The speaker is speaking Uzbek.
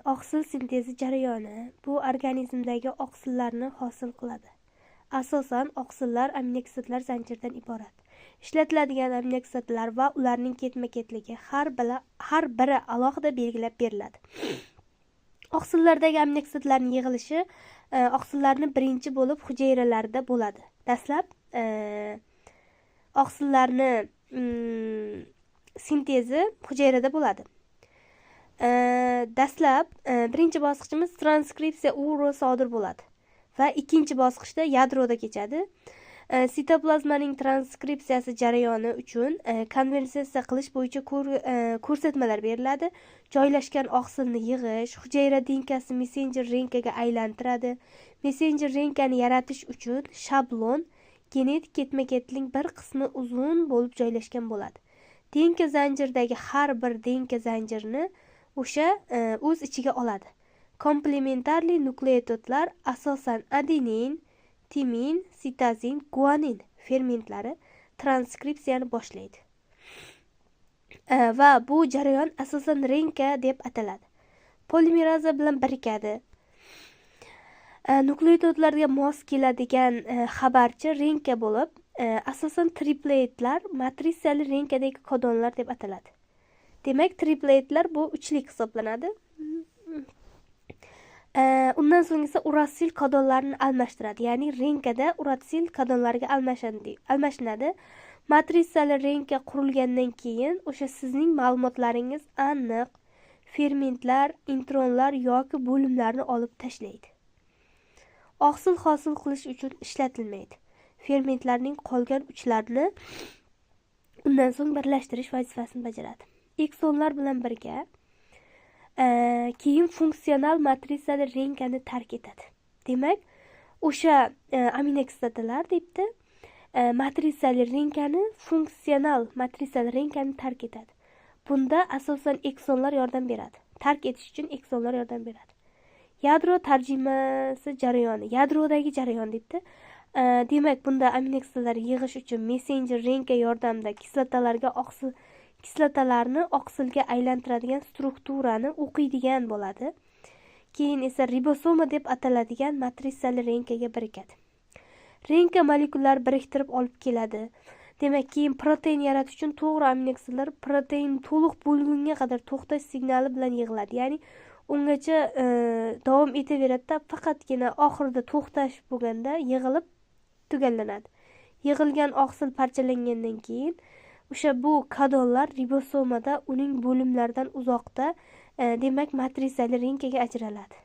Oqsil sintezi jarayoni bu organizmdagi oqsillarni hosil qiladi. Asosan oqsillar aminokislotalar zanjiridan iborat. Ishlatiladigan aminokislotalar va ularning ketma-ketligi har biri alohida belgilab beriladi. Oqsillardagi aminokislotalarning yig'ilishi oqsillarni birinchi bo'lib hujayralarda bo'ladi. Dastlab oqsillarni sintezi hujayrada bo'ladi. Dastlab birinchi bosqichimiz transkripsiya uro sodir bo'ladi va ikkinchi bosqichda yadroda kechadi. Sitoplazmaning transkripsiyasi jarayoni uchun konversatsiya qilish bo'yicha ko'rsatmalar beriladi. Joylashgan oqsilni yig'ish, hujayra DNKsi messenjer RNKga aylantiradi. Messenjer RNKni yaratish uchun shablon genetik ketma-ketlikning bir qismi uzun bo'lib joylashgan bo'ladi. DNK zanjiridagi har bir DNK zanjirini o'sha o'z ichiga oladi. Komplementarli nukleotidlar, asosan adenin, timin, sitozin, guanin fermentlari transkripsiyani boshlaydi. Va bu jarayon asosan RNK deb ataladi. Polimeraza bilan birikadi. Nukleotidlarga mos keladigan xabarchi RNK bo'lib, asosan tripletlar matritsali RNKdagi kodonlar deb ataladi. Demak, tripletlar bu uchlik hisoblanadi. Undan so'ng esa urasil kodonlarni almashtiradi. Ya'ni RNKda urasil kodonlarga almashinadi. Matritsali RNK qurilgandan keyin o'sha sizning ma'lumotlaringiz aniq fermentlar, intronlar yoki bo'limlarni olib tashlaydi. Oqsil hosil qilish uchun ishlatilmaydi. Fermentlarning qolgan uchlarini undan so'ng birlashtirish vazifasini bajaradi. Eksonlar bilan birga keyin funksional matritsali RNKni tark etadi. Demak, o'sha aminokislotalar debdi, matritsali RNKni, funksional matritsali RNKni tark etadi. Bunda asosan eksonlar yordam beradi. Tark etish uchun eksonlar yordam beradi. Yadro tarjimasi jarayoni, yadrodagi jarayon debdi. Demak, bunda aminokislotalar yig'ish uchun messenjer RNK yordamida kislotalarga oqsil kislotalarni oqsilga aylantiradigan strukturani o'qiydigan bo'ladi. Keyin esa ribosoma deb ataladigan matritsali RNKga birikadi. RNK molekullari biriktirib olib keladi. Demak, keyin protein yaratish uchun to'g'ri aminokislotalar protein to'liq bo'lgunga qadar to'xtash signali bilan yig'iladi. Ya'ni ungacha davom etaveradida, faqatgina oxirida to'xtash bo'lganda yig'ilib tugallanadi. Yig'ilgan oqsil parchalangandan keyin o'sha bu kodonlar ribosomada uning bo'limlaridan uzoqda, demak, matritsali RNKga ajraladi.